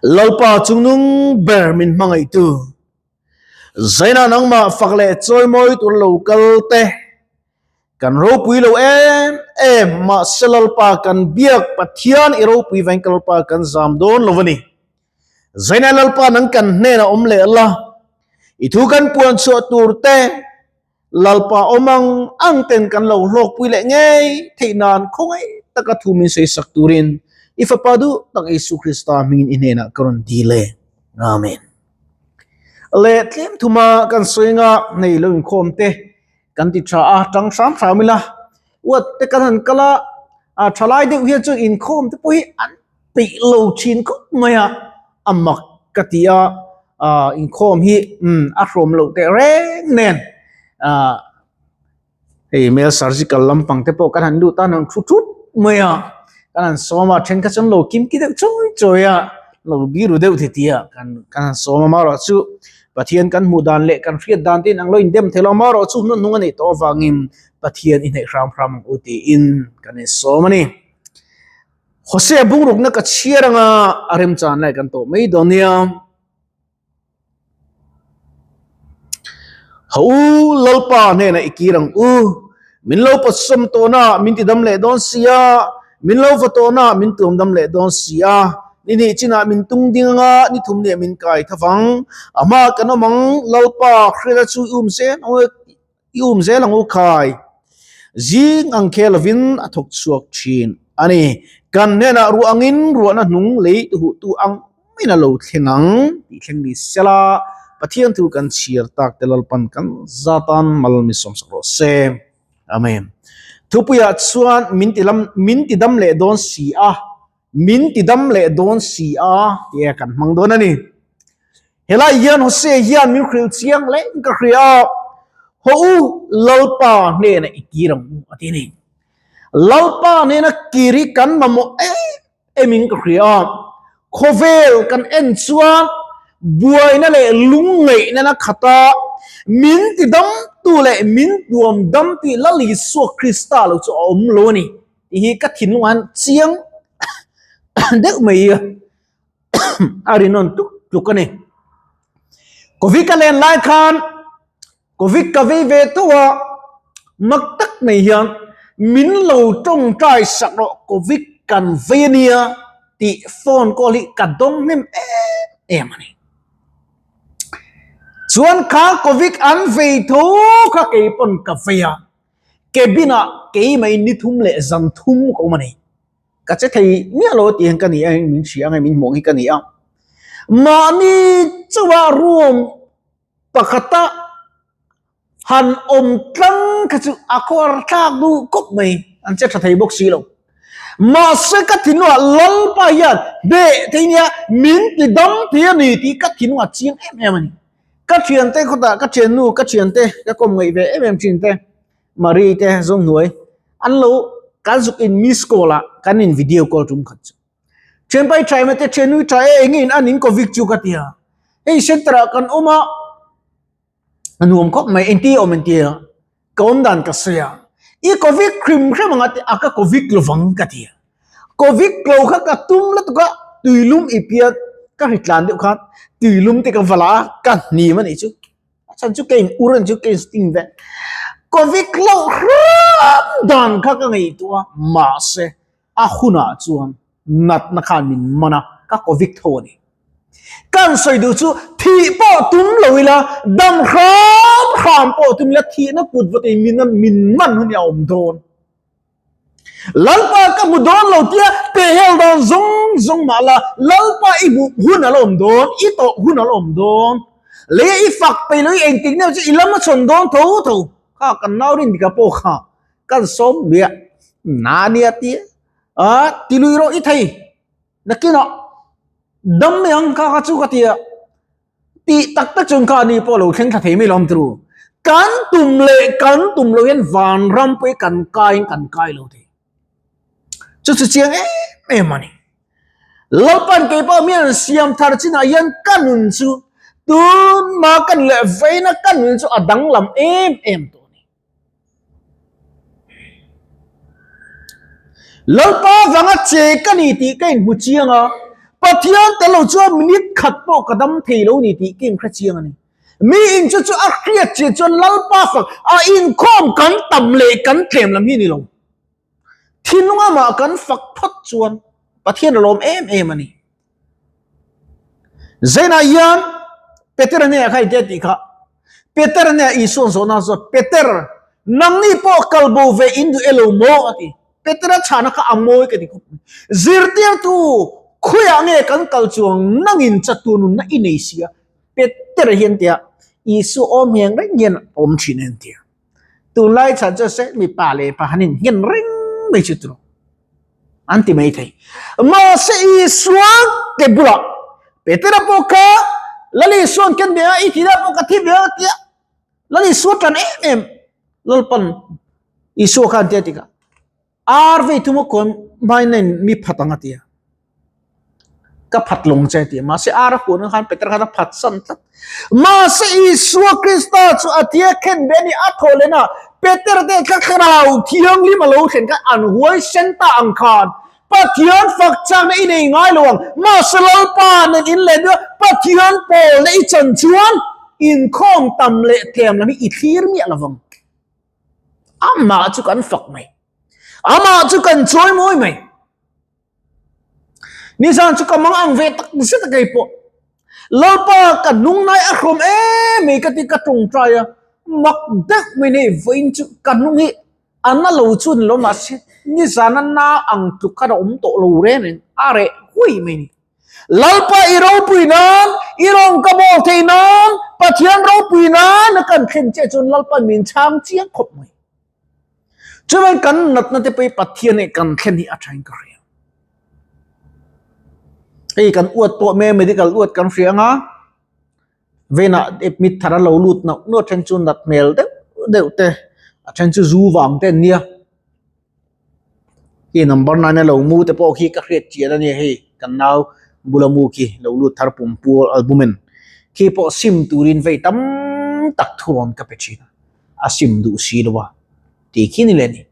Lalpa chungnung ber min hmangaihtu, Zaina nangmah fak leh chawimawi tur lo kal te, kan ropui lo em em, mahse Lalpa kan biak Pathian i ropui veng ka Lalpa kan zam dawn lo a ni. Zaina Lalpa nang kan hnenah awm leh la, i thu kan puan chhuah tur te, Lalpa awm ang ang ten kan lo hlawkpui leh ngei theih nan khawngaih taka thu min sawi sak turin i Fapa duh tak Isu Krista hmingin i hnenah ka rawn dil e. Amen. Le tlem thuma kan sawi anga nei lo inkhawm te kan ti tha a, tang hram hram ila uat te kan han kal a, a thalai deuh hian chuan inkhawm te pawh hi an peih lo thin khawp mai a, a mak ka ti a, ah inkhawm hi umm a hrawm loh teh reng nen ah hei male surgical lampang te pawh kan han lut a an han thu thup mai a, kan han sawm a thenkhat chuan lo kim ki deuh chawi chawi a, lo biru deuh ti ti a kan kan han sawm a amaherawhchu Pathian kan hmuh dan leh kan hriat dan te in ang lo indem thei lo amaherawhchu hnuhnung a neih tawh avangin Pathian i hnaih hram hram ang u tiin kan insawm a ni. Hosea bungrukna ka chhiar anga a remchan lai kan tawh mai dawn nia. Ha u Lalpa hnenah i kir ang u, min lo pawtsawm tawhna min ti dam leh dawn si a, min lo va tawhna min tuam dam leh dawn si a, ni hnih chinah min tung ding anga ni thum nih min kai thavang, a hmaah kan awm ang Lalpa hriata chu i um zel ang u. I um zel ang u khai. Zing ang khe lovin a thawk chhuak thin a ni. Kan hnenah ruah angin ruahna hnung lei tuhuhtu ang maiin a lo thleng ang tih thleng ni sela, Pathian thu kan chhiar tak te Lalpan kan zatan mal mi sawmsak rawh se. Amen. Thupuiah chuan min ti lam min ti dam leh dawn si a. Min ti dam leh dawn si a tia kan hmang dawn a ni. Helai hian Hosea hian min hrilh chiang hle in ka hria a, Haw u, Lalpa hnena i kir ang u a ti a ni. Lalpa hnena kir hi kan mamawh em em in ka hria a, khawvel kan en chuan buaina leh lungngaihna na khat a, min ti damtu leh min tuam damtu Lal Isua Krista lo chu a awm lo a ni. Tih hi ka thinlung ah hian chiang deuh mai a a rinawm tluk tluk a ni. Covid ka len lai khan Covid ka vei ve tho a, mak tak mai hian min lo tawngtai sak rawh Covid kan vei a nia tih phone call hi ka dawng hnem em em a ni. Chuan kha Covid an vei tho kha keipawn ka vei a. Cabin ah keimah in ni thum leh zan thum ka awm a ni. Ka che thei miah lo tih hian ka ni a, min hria ang e, min hmuh ang hi ka ni a. Mahni chauha room pakhata han awm tlang kha chu a kawr thlak duh khawp mai, an che tha thei bawk si lo. Mahse ka thinlungah Lalpa hian hneh thei nia min ti dam thei a ni tih ka thinlungah chiang em em a ni. Ka thiante khawtah ka thiannu ka thiante ka kawm ngaih ve em em thin te Marie te zawng hnuai an lo kan zuk in miss call a kan in video call tum khat chu thianpa i tha em te thiannu i tha e eng in an in covid chu ka tia hei center ah kan awm a a nuam khawp mai engti awm engti a Ka awm dan ka sawi a, i covid hrim hrim anga ti a ka covid lovang ka ti a, covid lo kha ka tum lutuk a, tuilum i pian ka hri tlan deuh khan tuilum te ka va la a, ka hnim a nih chu, a chhan chu ka in ur a nih chu ka in sting vek, covid loh hram dan kha ka ngaihtuah a, mahse a hunah chuan natna khan min man a, ka covid tho a ni. Kan sawi duh chu thih pawh tum lo ila, dam hram hram pawh tum ila thihna kut vawt in min min man hun hi a awm dawn. Lalpa ka hmu dawn lo tia pehhel dan zawng zawng mah la, Lalpa i hmuh hun a la awm dawn, i tawh hun a la awm dawn. Lei i fak peih lo i engtik neu chu i lam a chhawn dawn tho tho. Kha kan nau rin dika pawh kha kan sawm luiah na nia tia a ti lui rawh i thei. Nakinah dam mai ang kha kha chu ka ti a, tih tak tak chuan kha ani pawh lo thleng thla thei mai lo ang turu. Kan tum leh kan tum lo hian vanram pawh hi kan kaiin kan kai lo thei. Chu chu chiang em em a ni. Lalpan kei pawh mi an siam thar chinah hian ka nun chu tunma ka nun leh vawiina ka nun chu a danglam em em tawh a ni. Lalpa vanga che ka ni tih ka inhmu chiang a, Pathian tel lo chuan minute khat pawh ka dam thei lo ni tih ka inhre chiang a ni. Mi in chu chu a hriat chian chuan Lalpa fak a inkhawm kan tam leh kan tlem lam hi ni lo. Thinlung amah kan fak phawt chuan Pathian a lawm em em a ni. Zainah hian Peter hnenah kha engtia tih kha? Peter hnenah Isua'n zawhna zawt, Peter, nangni pawh kal bo ve in duh e lo maw? a ti. Petera chhana kha a mawi ka ti khawp mai. Zirtirtu, khawiah nge kan kal chuang nangin chatu nunna i nei sia? Peter hian tia Isua awm ngheng reng hian a awm thin en tia. Tunlai chhan chu se mipa leh pa han innghen reng mai chu turu an ti mai thei. Mahse Isua ke bulah Petera pawh kha Lal Isua'n ken ve a, i thihna pawh ka thi ve a tia Lal Isua tan em em Lalpan Isua khan tia tikah Ar vei thum a kawn hmain mi phat ang a ti a. Ka phat lawng che a ti a. Mahse ar a huan ang khan Peter khan a phat san tlat. Mahse Isua Krista chu a tia khen ve a ni. A thaw leh na Peter te kha thlarau thianghlim a lo thlen khan an huaisen ta ang khan Pathian fak chakna i nei ngai lo ang. Mahse Lalpa nen in leh duh a, Pathian pawlna i chan chuan inkhawm tam leh tlem lam hi i thlir miah lo vang. Amah chu kan fak mai. Amah chu kan chawi mawi mai. Nizan chu ka mang ang ve tak zet a kei pawh. Lalpa ka hnung nai a hrawm em mai ka ti ka tawngtai a. Mak deuh mai nei vawiin chu ka hnung hi a na lo chu ni lo mahse nizan a na ang tluk khan a awm tawh lo reng reng a reh huai mai ni. Lalpa i ropui nan, i rawn ka bawl thei nan, Pathian ropui nan a kan thlen che chuan Lalpa min chhang chiang khawp mai. Chuan kan natna te pawh hi Pathian nih kan thlen hi a thain ka hria. Hei kan uat pawh me medical uat kan hria anga venah admit thar a lo lut nauh nauh a then chu nat hmel deuh deuh te a then chu zu vang te an nia. Khi number 9 a lo mu te pawh khi ka hriat chian a nia hei kan nau bula mu khi lo lut thar pumpua albumen khi pawh sim turin vei tam tak thurawn ka pe thin a a sim duh si lo a tih khi ni leh a ni.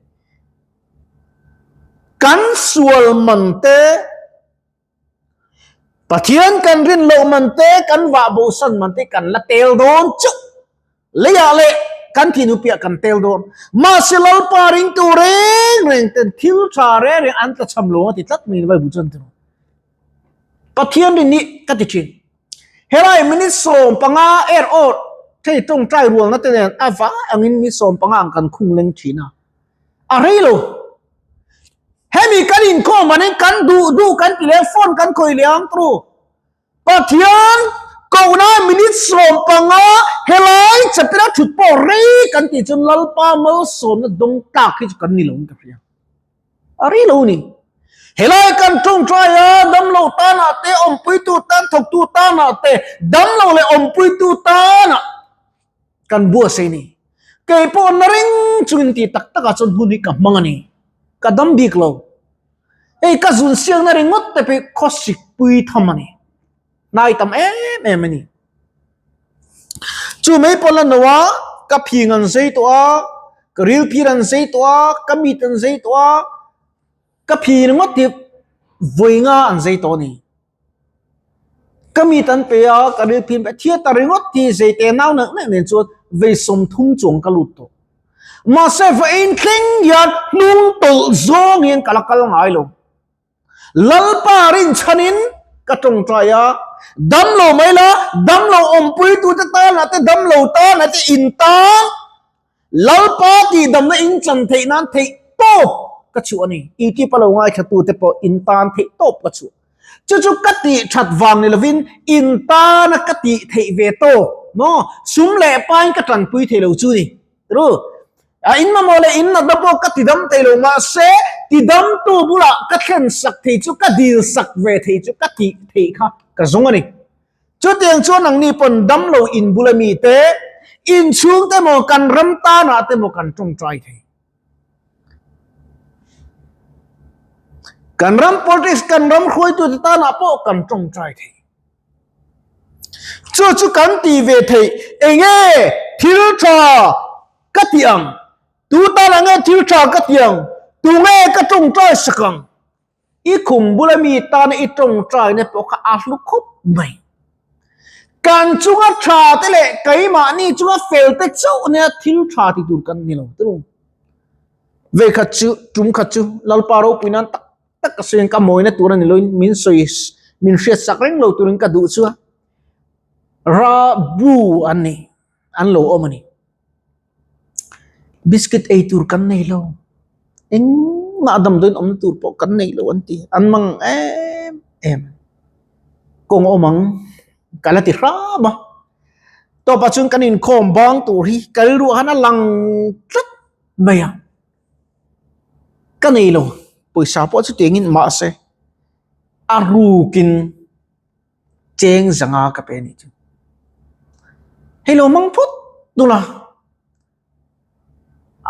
Kan sual man te. Pathian kan rin loh man te, kan vah bosan man te kan la tel dawn chauh. Leiah leh kan thih nupiah kan tel dawn. Mahse Lalpa ringtu reng reng ten thil tha reng reng an tlachham lo a ti tlat mai Bible chuan ti rawh. Pathian rin hi ka ti thin. Helai minute 15 er awr thei tawngtai rualna te nen a va angin minute 15 ang kan khung leng thin a. A rei lo. Hemi kan inkhawm anin kan duh duh kan ti leh phone kan khawih leh ang tru. Pathian kohna minute 15 helai chapter a thut pawh rei kan tih chuan Lalpa malsawmna dawng tlak hi chu kan ni lo in ka hria. A rei lo ni. Helai kan tawngtai a damlo tanah te awmpuitu tan thawktu tanah te damlo leh awmpuitu tanah kan buatsaih ni. Kei pawh na reng chungin ti tak takah chuan hun hi ka hmang a ni. Ka dam bik lo. Hei ka zun siakna ringawt te pawh khawsik pui tham a ni. Hnai tam em em a ni. Chu mai pawh la no a, ka phing an zei tawh a, ka ril phir an zei tawh a, ka mit an zei tawh a, ka phi ringawt hi vawi nga an zei tawh a ni. Ka mit an pe a, ka ril phim a theatre ringawt hi zeite nau neuh neuh nen chuan vei 30 chuang ka lut tawh. Mahse vawiin thleng hian hnung tawlh zawng hian ka la kal ngai lo. Lalpa rinchhanin ka tawngtai a, damlo mai la, damlo awmpuitute tanah te, damlo tanah te in tan Lalpa tihdamna in chan theih nan theih tawp ka chhuah a ni. YouTube a lo ngaithlatute pawh in tan theih tawp ka chhuah. Chu chu ka tih that vang ni lovin in tana ka tih theih ve tawk maw? Sum leh pain ka tanpui thei lo chu ni. Ru, a in mamawh leh in natna pawh ka tidam thei lo mahse tidamtu bulah ka thlen sak thei chu ka dil sak ve thei chu ka tih theih kha ka zawng a ni. Chutiang chuan nangni pawn damlo in bula mite, inchhung te maw kan ram tanah te maw kan tawngtai thei. Kan ram politics, kan ram hruaitute tanah pawh kan tawngtai thei. Chu chu kan ti ve thei, enge thil tha ka ti ang, tu tanah nge thil tha ka ti ang, tunge ka tawngtai sak ang. I khum bula mi tana i tawngtaina pawh kha a hlu khawp mai. Kan chunga tha te leh keimahni chunga fel te chauh nia thil tha ti tur kan ni lo tilo. Vei khat chu tum khat chu Lalpa ropui nan tak tak ka sawiin ka mawina tur a ni loin min sawi min hriat sak reng lo turin ka duh chu a ra bu an ni an lo awm a ni. Biscuit ei tur kan nei lo engmah damdawiin awmna tur pawh kan nei lo an ti an mang em em kawng awm ang ka la ti hram a tawpah chuan kan inkhawm bang tur hi ka rilru ah khan a lang tlat mai a ka nei lo pawisa pawh chu tiangin mahse a rukin. Cheng zanga ka pe a nih chu. Hei lo mang phawt dul a,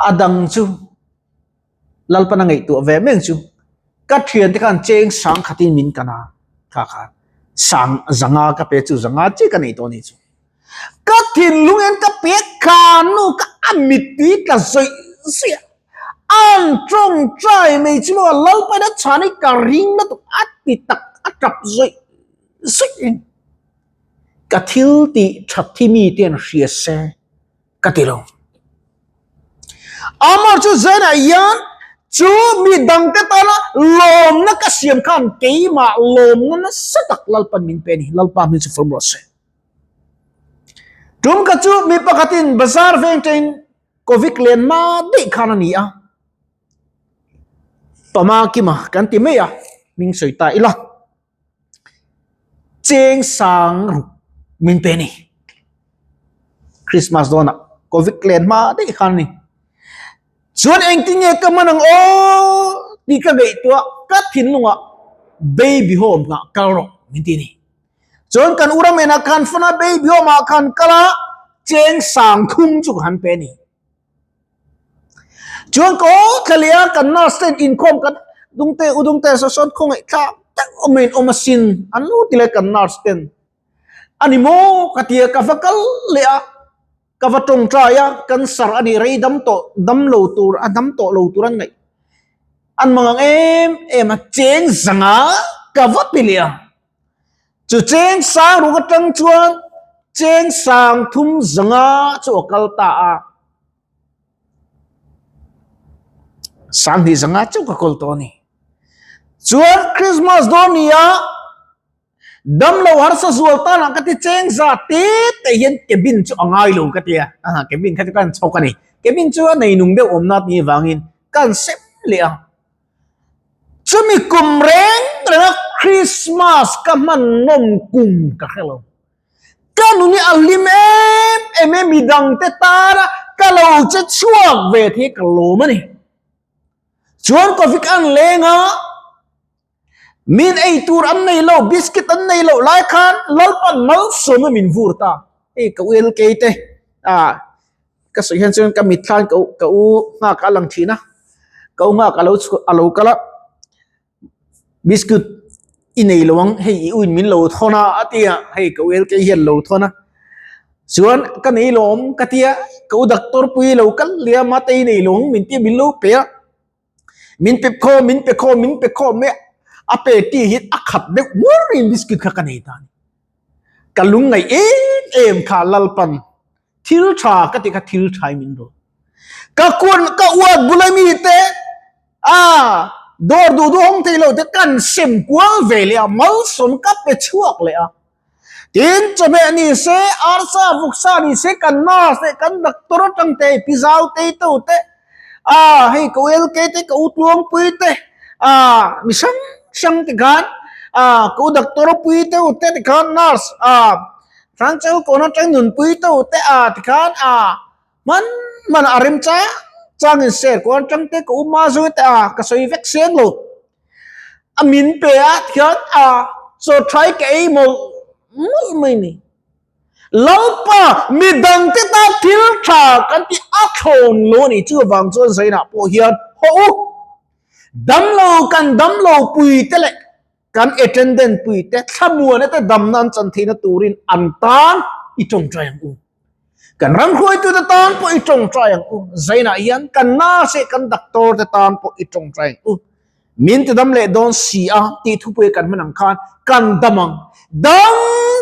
a dang chu Lalpana ngaihtuah ve meng chu ka thiante khan cheng sang khatin min kan a, kha khan sang zanga ka pe chu zanga chiah ka nei tawh a nih chu. Ka thinlung hian ka pe khan nu ka a mittui tla zawih zawih a, an tawngtai mai chu maw Lalpaina chhan hi ka ring lutuk a ti tak a tap zawih zawih in ka thil tih that hi mite an hria se ka ti lo. Amah chu Zainah hian chu mi dangte tana lawmna ka siam khan keimah lawmna nasa tak Lalpan min pe a ni. Lalpa hming chu fawm rawh se. Tum ka chu mi pakhatin bazar veng ṭain Covid len hma daih khan a ni a. Pama Kima kan ti mai a, hming sawi ta ila. Cheng sang ruk min pe ni. Christmas dawnah Covid len hma daih khan a ni. Chuan engtin nge ka hman ang aw tih ka ngaihtuah ka thinlungah baby home nghah kal rawh min ti a ni. Chuan kan ura menah khan fana baby home ah khan kal a cheng sang thum chu ka han pe a ni. Chuan ka aw thla leh a kan nurse ten inkhawm kan dungte u dungte saw sawn khawngaih thlak deuh awmin awm asin an lo ti leh kan nurse ten a ni maw ka ti a ka va kal leh a ka va tawngtai a cancer a nih rei dam tawh dam lo tur a dam tawh lo tur an ngaih an mang ang em em a cheng zanga ka va pe leh a. Chu cheng sang ruk atang chuan cheng sang thum zanga chu a kal ta a. Sanghnih zanga chu ka kawl tawh a ni. Chuan Christmas dawn ni a damlo harsa zual tan ah ka ti cheng za te te hian cabin chu a ngai lo ka ti a. Cabin kha chu ka han chhawk a ni. Cabin chu a nei nung deuh awm na tih avangin ka han sem leh a. Chumi kum reng renga Christmas ka hman nawm kum ka hre lo. Ka nun hi a hlim em em e midangte tana ka lo che chhuak ve thei ka lawm a ni. Chuan coffee ka an leng a, min ei tur an nei lo, biscuit an nei loh lai khan Lalpan malsawmna min vur ta. Hei ka ULK te ah Ka sawi hian chuan ka mitthla in ka u ka u nghak a lang thin a, ka u nghak a lo chhuah a lo kal a, biscuit i nei lo ang hei i u in min lo thawn a a ti a, hei ka u LK hian lo thawn a, chuan ka nei lo awm ka ti a, ka u doctor pui lo kal leh a mate i nei lo ang min ti a min lo pe a, min pe khawm min pe khawm min pe khawm mai a, a pe tih hi a khat deuh hmur in biscuit kha ka nei ta a ni, ka lungngaih em em kha Lalpan. Thil tha ka ti kha thil tha in min rawn. Ka kun ka uat bula mi te a dawr duh duh hawng thei lo te kan sem kual ve leh a malsawm ka pe chhuak leh a. Tin chawhmeh ni se arsa vawksa ni se kan nurse leh kan doctor atang te pi zau tei to te a hei ka ULK te ka u tluangpui te a mi hrang hrang te khan a ka u doctor pui te u te tikhan nurse a Hrangcheu kawn atang nunpui to te a tikhan a hman hman a rem chang chang in ser kawn atang te ka uma zui te a ka sawi vek seng lo a min pe a tikhan a chaw thlai ka ei mawlh mawlh mai ni. Lalpa midang te tan thil tha kan tih a thlawn lo a ni chuvang chuan Zainah pawh hian haw u damlo kan damlo pui te leh Kan attendant puite thlamuana te damna an chan theihna turin an tan i tawngtai ang u. Kan ram hruaitute tan pawh i tawngtai ang u. Zainah hian kan nurse leh kan doctor te tan pawh i tawngtai ang u. Min ti dam leh dawn si a tih thupui kan hman ang khan kan dam ang. Dam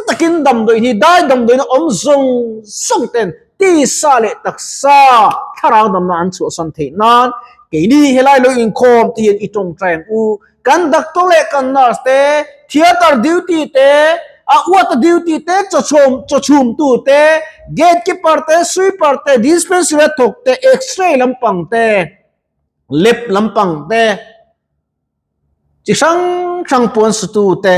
takin damdawi hi dai damdawiina awm zawng zawng ten tisa leh taksa thlarau damna an chhuahsan theih nan keini helai lo inkhawm te hian i tawngtai ang u. Kan doctor leh kan nurse te, theatre duty te, a uata duty te, chawchhawm chawchhumtu te, gate keeper te, sweeper te, dispensary a thawk te, x-ray lampang te, lep lampang te, chi hrang hrang puan sutu te,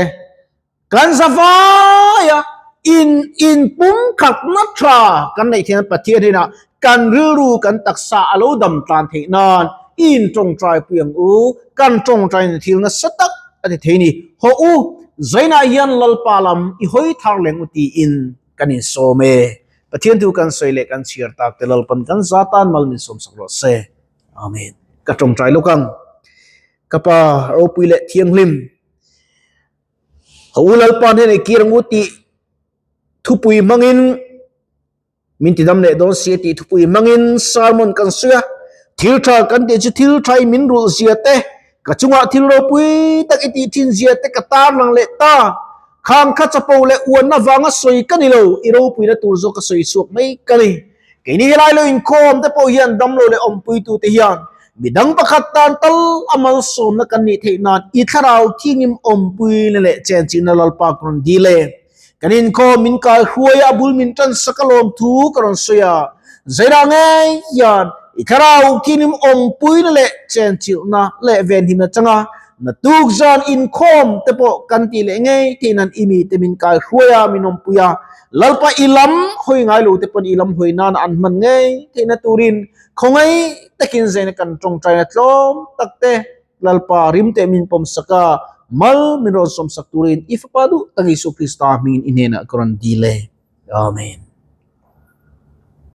kan za vaia in in pum khatna tha kan neih theihna Pathian hnenah kan rilru kan taksa a lo dam tlan theih nan in tawngtai pui ang u, kan tawngtai na thil nasa tak a ti thei ni. Haw u, zainah hian Lalpa lam i hawi thar leng u tiin kan insawm e. Pathian thu kan sawi leh kan chhiar tak te Lalpan kan za tan mal min sawmsak rawh se. Amen. Ka tawngtai lawk ang. Ka pa ropui leh thianghlim. Ka u Lalpa hnenah i kir ang u tih thupui hmangin min tidam leh dawn si a tih thupui hmangin sermon kan sawi a. Thil tha kan tih chu thil tha i min rulh zia te, ka chungah thil ropui tak i tih thin zia te ka tarlang leh ta. Khang kha chapo leh uanna vanga sawi ka ni lo, i ropuina tur zawk ka sawi chhuak mai ka ni. Keini helai lo inkhawm te pawh hian damlo leh awmpuitute hian midang pakhat tan tal a malsawmna kan nih theih nan i thlarau thingim awmpuina leh chenchihna Lalpa ka rawn dil e. Kan inkhawm min kai hruai a bul min tan sak a lawm thu ka rawn sawi a, Zairah ngei hian i thlarau thingim awmpuina leh chenchilhna leh venhimna changa Naktuk zan inkhawm te pawh kan tih leh ngei theih nan i mite min kai hruai a, min awmpui a, Lalpa i lam hawi ngai lo te pawn i lam hawi nana an hman ngei theihna turin khawngaih takin zaina kan tawngtaina tlawm tak te Lalpa rim teh min pawm sak a, mal min rawn sawm sak turin i Fapa duh tak Isua Krista hmingin i hnenah ka rawn dil e. Amen.